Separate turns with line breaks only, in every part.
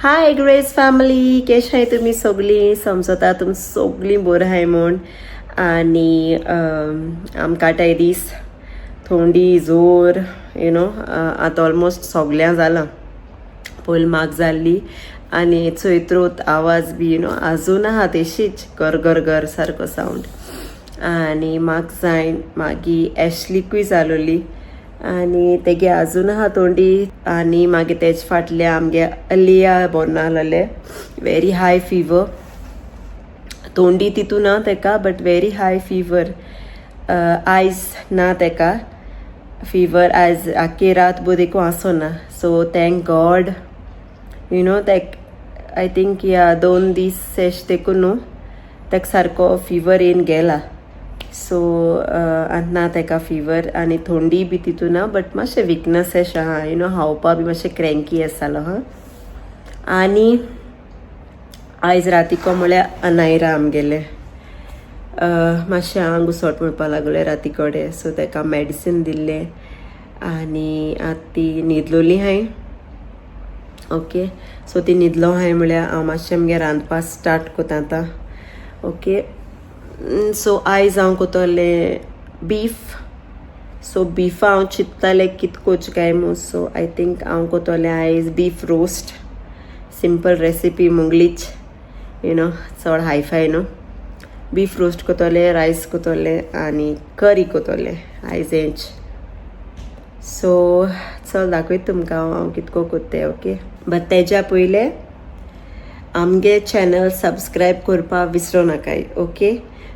हाय grace family, केश हाय तुमी सगळीं? समजता तुम सगळीं बरीं आहाय म्हूण. आनी आमकां कांय दीस थंडी जोर आतां ऑलमोस्ट सगळ्यां जालां. पयलीं म्हाका जाल्ली आनी चोयत्रोत आवाज बी आजून आहा तेशीच गर गर गर सारको सावंड. आनी म्हाका जायन मागीर एशलिकूय जालोली आनी तेगे आजून आहा तोंडी. आनी मागीर तेज फाटल्या आमगे अलिया बोर नासलेलें, व्हेरी हाय फिवर. तोंडी तितू ना तेका, बट व्हेरी हाय फिवर. आयज ना तेका फिवर, आयज आख्खी रात भर देखून आसो ना. सो thank God तेक I think या 2 दीस एश देखून न्हू तेका सारको फिवर येवन गेला. सो आतां ना तेका फिवर आनी थंडी बी तितू ना, बट मातशें विकनस एशें आहा, खावपा बी मातशें क्रँकी आसतालो हा. आनी आयज रातीको म्हळ्यार अनायरा आमगेलें मातशें आंग उसोट म्हणपाक लागलें राती कडेन. सो तेका मेडिसीन दिल्लें आनी आतां ती न्हिदलोली हांय. ओके, सो ती न्हिदलो हांय म्हळ्यार हांव मातशें आमगे रांदपाक स्टार्ट कोता आतां. ओके, सो आयज हांव कोतोलें बीफ. सो बिफा हांव चिंत्तालें कित कोच काय म्हूण. सो I think हांव कोतोलें आयज बीफ रोस्ट, सिंपल रेसिपी मुंगलीच, चड हायफाय न्हू. बीफ रोस्ट कोतोलें, रायस कोतोलें आनी करी कोतोलें आयज हेंच. सो चल दाखयता तुमकां हांव कितको कोत्ते. ओके, बट तेज्या पयलें आमगे चॅनल सबस्क्रायब करपाक विसरो नाकाय. ओके,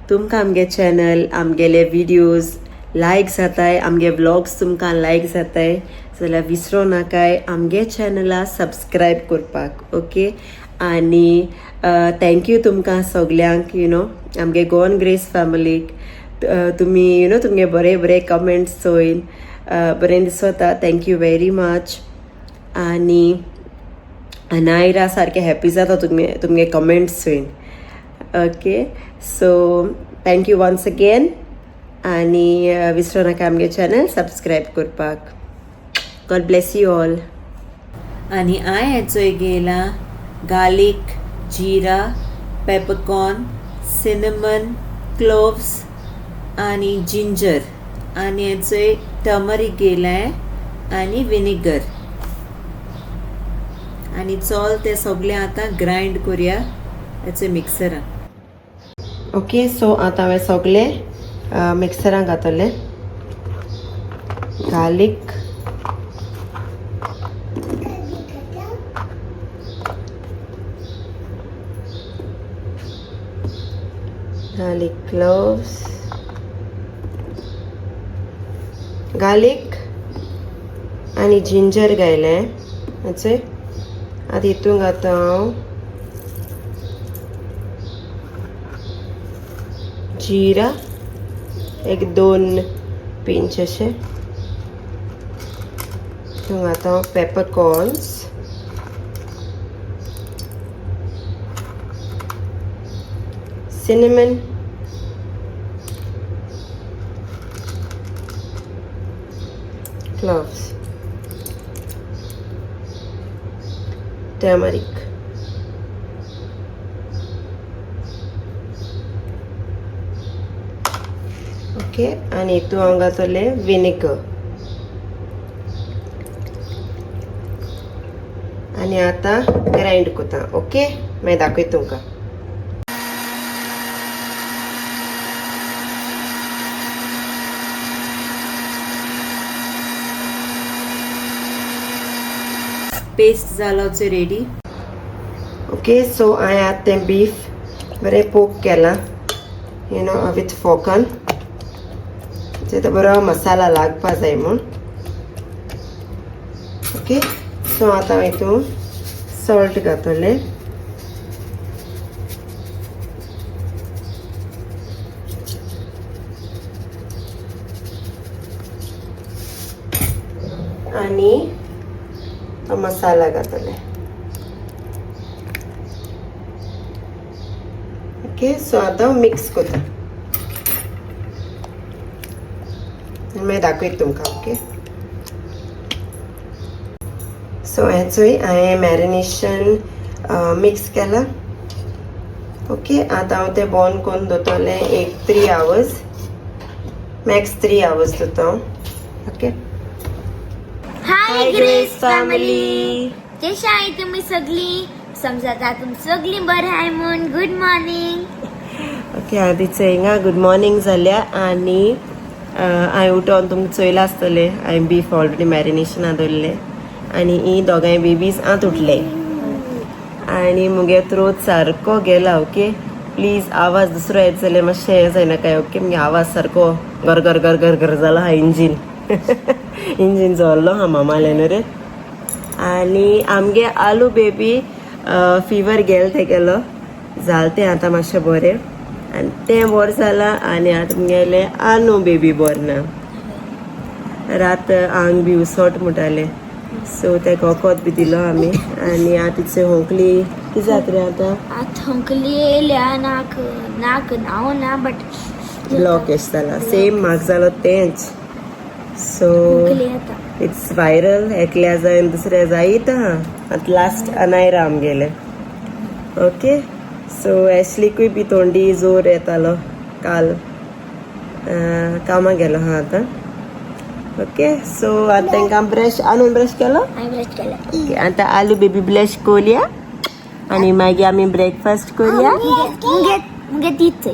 तुमकां आमगे चॅनल, आमगेले विडियोज लायक जाताय, आमगे व्लॉग्स तुमकां लायक जाताय जाल्यार विसरो नाकाय आमगे चॅनला सबस्क्रायब करपाक. ओके, आनी thank you तुमकां सगल्यांक, आमगे गोवन ग्रेस फॅमिलीक. तुमी तुमगे बरे बरे कमेंट्स चोयन बरें दिसता. Thank you very much. आनी अनायरा सारकें हॅप्पी जाता तुमगे तुमगे comments चोयन. Okay, so thank you once again आनी विसरो नाका आमगे चॅनल सबस्क्रायब करपाक. God bless you all.
आनी हांवें हेचोय घेयला गार्लीक, जिरा, पेपरकॉर्न, सिनमन, क्लोव्स आनी जिंजर आनी हेचोय टर्मरीक घेयलां आनी विनेगर. आनी चल ते सगळें आतां ग्रायंड करुया हेचे मिक्सरान.
ओके, सो आतां हांवें सगळें मिक्सरान घातलें. गार्लीक, garlic cloves, garlic आनी जिंजर घायलें. अशें आतां हितून घाता हांव जिरा एक 2 पिंच अशें. हितून घाता हांव peppercorns, cinnamon, cloves, turmeric. Okay, आनी हितून हांव घातलें विनेगर आनी आतां ग्रायंड कोता. ओके, मागीर दाखयता तुमकां.
पेस्ट जालो रेडी.
ओके, सो हांवें आतां तें बीफ बरें पोक केलां विथ फोकान, तो बरो मसाला लागपा जाय म्हूण. ओके, सो आतां हांव हितून सॉल्ट घातलें. आनी तो मसाला घातले. ओके, सो आतां मिक्स करता, मागीर दाखयता तुमकां. ओके, सो हें चोय हांवें मॅरिनेशन मिक्स केलां. ओके, आतां हांव तें बॉन करून दवरतलें एक 3 hours, max 3 hours दवरता हांव. ओके,
हाय ग्रेस फॅमिली, कशा आहे तुम्ही सगळी? समजता तुम सगळी बरं आहे म्हणून. Good morning.
Okay, आदीच हिंगा गुड मॉर्निंग जाल्या आनी हांवें उठोन तुमकां चोयलां आसतलें. हांवें बीफ ऑलरेडी मॅरिनेशना दवरलें आनी ही दोगांय बेबीज आत उठले आनी मुगे थ्रोट सारको गेला. ओके, प्लीज आवाज दुसरो येत जाल्यार मातशें हें जायना काय. ओके, मुगे आवाज सारको गर गर गर गर गर जाला हा. इंजीन इंजीन जल्लो हा मामाले न्हू रे. आनी आमगे आलू बेबी फिवर गेल तेगेलो जाल तें आतां मातशें बरें आनी तें बरें जालां. आनी आतां मुगेलें आनू बेबी बरें ना, रात आंग बी उसोट म्हणटालें, सो तेका वखद बी दिलो आमी. आनी आतां तिचे होंकली कितें जाता रे आतां?
आत होंकली येयल्या, नाक नाक नांव ना बट
ब्लॉकेज जाला, सेम म्हाका जालो तेंच. सो
होंकली येता.
It's viral, एकल्या जाय दुसऱ्या जायत आहा. आतां लास्ट अनायरा आमगेलें. ओके, सो एशलीकूय बी तोंडी जोर येतालो काल, कामाक गेलो आहा आतां. ओके, सो आतां तांकां ब्रश आणून ब्रश केलो.
हांवें ब्रश केला.
ओके, आतां आलू बेबी ब्लश कोरया आनी मागीर आमी ब्रेकफास्ट कोरया.
मुगे मुगे तीच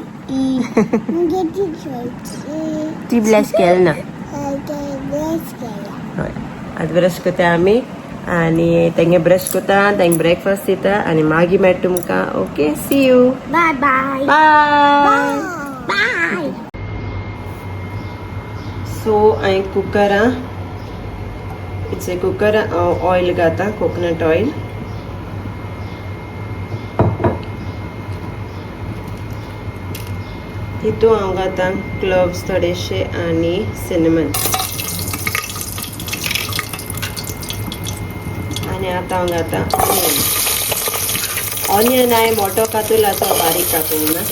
ती ब्लश केल ना. हय, आतां ब्रश करता आमी आनी तेंगे ब्रश करता, तेंगे ब्रेकफास्ट दिता आनी मागीर मेळटा तुमकां. Okay, see you,
bye bye
bye.
Bye.
So हांवें कुकरां it's a cooker हांव ऑयल घाता, कोकोनट ऑयल. तितून हांव घाता क्लोव्स थोडेशे आनी सिनेमन. आनी आतां हांव घाता ऑनियन. ऑनियन हांवें मोटो कातूला, तो बारीक कातूंक ना.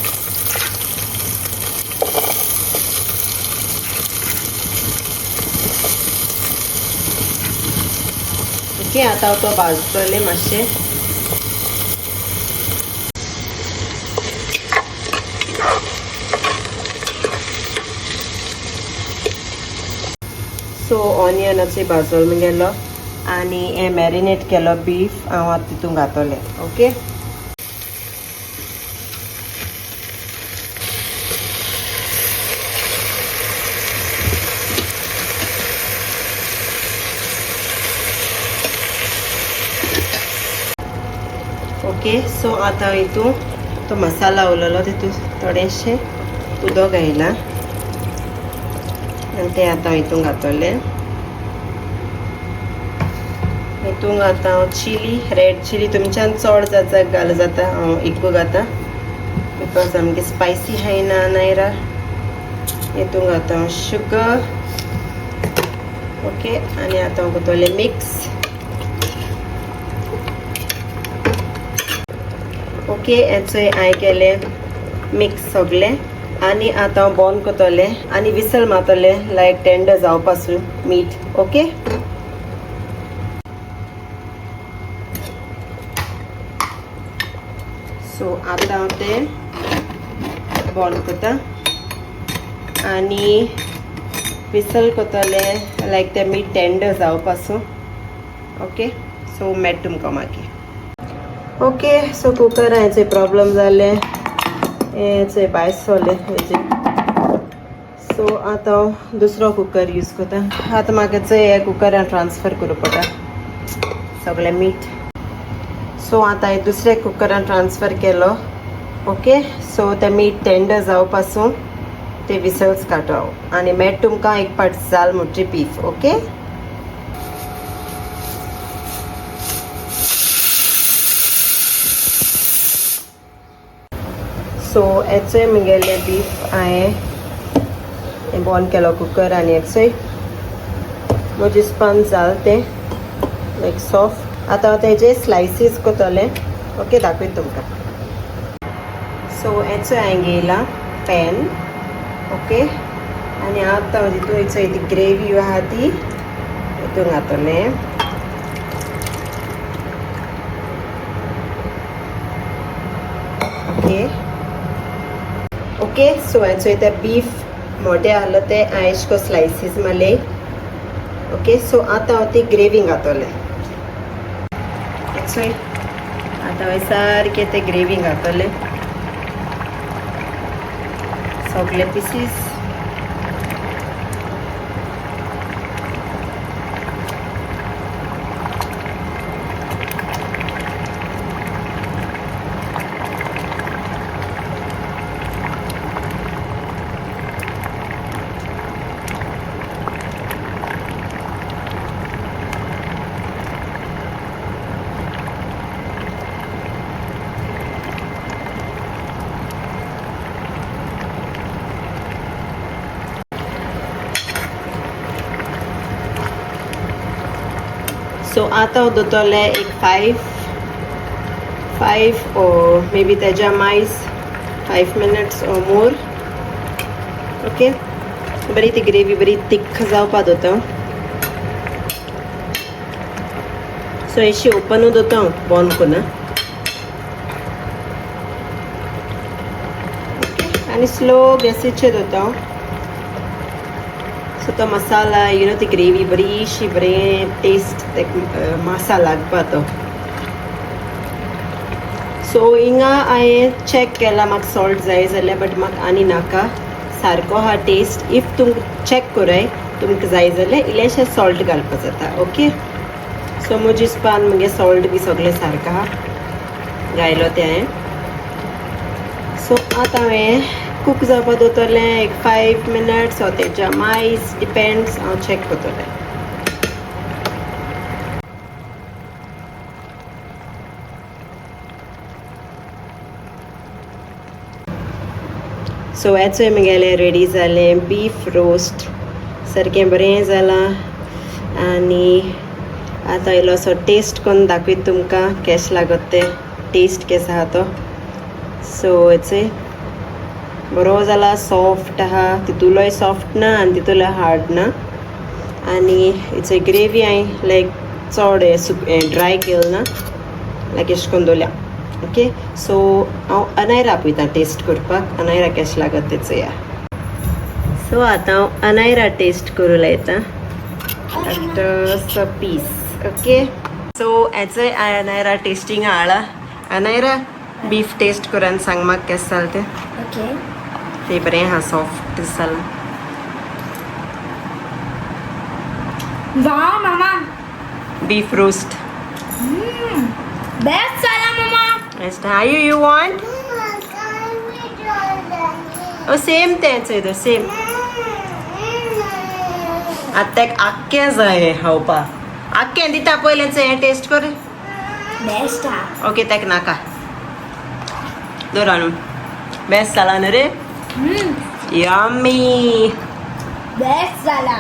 ओके, आतां हांव तो भाजतलें मातशें. सो ऑनियनाचे भाजलो मुगेलो आनी हें मॅरिनेट केलो बीफ हांव आतां तितून घातलें. ओके, ओके, सो आतां हितून तो मसाला उरलेलो तितून थोडेशें उदक घायलां आनी तें आतां हितून घातलें. हितून आतां हांव चिली, रेड चिली तुमच्यान चड जाता घाल जाता, हांव एकू घाता because आमगे स्पायसी खायना नायरा. हितून घाता हांव शुगर. ओके, आनी आतां हांव करतलें मिक्स. ओके, हेचोय हांवें केलें मिक्स सगळें आनी आतां हांव बंद करतलें आनी विसल मारतलें लायक टेंडर जावपासून मीट. ओके, सो आतां हांव तें बंद करता आनी विसल करतलें लायक तें मीट टेंडर जावपासून. ओके, सो मेळटा तुमकां मागीर. ओके, सो कुकर हांचे प्रॉब्लम जालें, हें भायर सरलें हेजे. सो आतां हांव दुसरो कुकर यूज करता. आतां म्हाका चोय ह्या कुकरान ट्रान्सफर करूं पडटा सगळें मीठ. सो आतां हांवें दुसऱ्या कुकरान ट्रान्सफर केलो. ओके, सो तें मीठ टेंडर जावपासून ते विसल्स काडटा हांव आनी मेळटा तुमकां एक पाट जाल म्हणटरी बीफ. ओके, सो हेचोय मुगेलें बीफ हांवें बंद केलो कुकर आनी हेचोय म्हजे स्पन जाल तें लायक सॉफ्ट. आतां हांव तेजे स्लायसीस करतलें. ओके, दाखयता तुमकां. सो हेचोय हांवें घेयला पॅन. ओके, आनी आतां तितून हेचोय ती ग्रेवी आहा ती हितून घातलें. ओके ओके सो हांवें चोय ते बीफ मोटे आहलो ते हांवें एश को स्लायसीस मारले. ओके सो आतां हांव ती ग्रेवी घातोलें. चोय आतां हांवें सारकें ते ग्रेवी घातोलें सगळे पिसीस. सो आतां हांव दोतोलें एक five five O may be तेज्या मायज 5 मिनट्स ओ मोर. ओके बरी ती ग्रेवी बरी तिख्ख जावपा दोता. सो अशी ओपनू दोता हांव, बंद कोन्ना. आनी स्लो गॅसीचेर दोता हांव. सो तो मसाला you know ती ग्रेवी बरीशी बरें टेस्ट ते मासा लागपा तो. सो हिंगा हांवें चॅक केला म्हाका सॉल्ट जाय जाल्यार, बट म्हाका आनी नाका, सारको आहा टेस्ट. If तुमकां चॅक कराय तुमकां जाय जाल्यार इल्लेशें सॉल्ट घालपा जाता. ओके सो म्हजे हिसपान म्हगे सॉल्ट बी सगळें सारको आहा घायलो तें हांवें. सो आतां हांवें कूक जावपा दवरतलें एक 5 मिनट्स ओ तेज्या मायज, डिपेंड्स, हांव चॅक करतलें. सो हेचोय म्हगेलें रेडी जालें बीफ रोस्ट, सारकें बरें जालां. आनी आतां इल्लोसो टेस्ट करून दाखयता तुमकां केशें लागत तें, टेस्ट केसो आहा तो. सो हेचोय बरो जाला, सॉफ्ट आहा, तितूलोय सॉफ्ट ना आनी तितूलोय हार्ड ना. आनी it's gravy हांवें लायक चड ड्राय केल ना, लायक एशें करून दवरल्या. ओके सो हांव अनायरा पळयता टेस्ट करपाक, अनायरा केशें लागत तें चोया. सो आतां हांव अनायरा टेस्ट करूं लायता after piece. Okay so हेचोय अनायरा टेस्टिंग हाडला. अनायरा बीफ टेस्ट कर आनी सांग म्हाका केशें जालें तें.
ओके
ते बरें आहा, सॉफ्ट जालां.
वाव मामा,
बीफ रोस्ट
बेस्ट जाला मामा.
आयु you want? O same तेंच चोय, सेम. आतां तेका आक्कें जाय खावपा, आक्कें दिता पयलें चोय टेस्ट कर.
बेस्ट आहा.
ओके तेका नाका दवर हाडून. बेस्ट जाला न्हू रे? यम्मी.
बेस्ट जाला.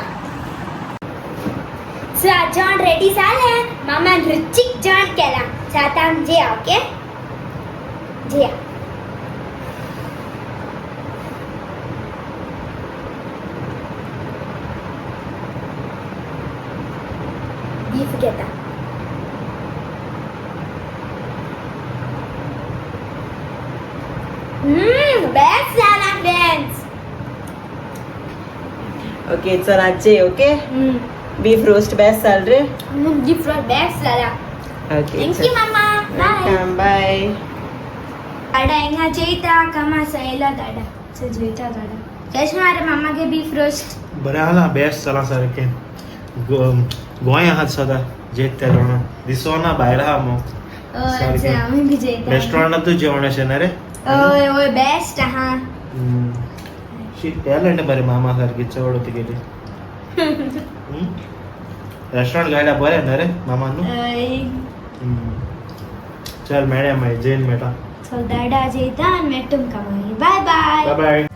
सो जेवण रेडी जालें. मामान रुचीक जेवण केलां. सो आतां आमी जेया. ओके जेया. बीफ घेता. बेस्ट जाला फ्रेंड्स.
ओके चल आजी. ओके बीफ रोस्ट बेस्ट जाल रे?
बीफ रोस्ट बेस्ट जाला.
Okay
thank you mama. Bye.
Welcome, bye.
दादा हिंगा जेयता कामा येयला दादा. सो जेयता दादा. केशें मारे मामागे बीफ रोस्ट?
बरें आहा, बेस्ट जालां सारकें. गोंय आहा सदां जेत ते जाणा दिसोना भायर आहा मग सारकें.
आमी बी जेयता
रेस्टॉरंटातूच जेवण अशें ना रे?
हय हय बेस्ट आहा.
शी टॅलंट बरें मामा सारकी चड तुगेली. रेस्टॉरंट गायला बरें ना रे मामा न्हू?
हय.
चल मेळया मागीर, जेन मेळटा.
सो दादा जेयता आनी मेळटा तुमकां मागीर. Bye bye.
Bye bye.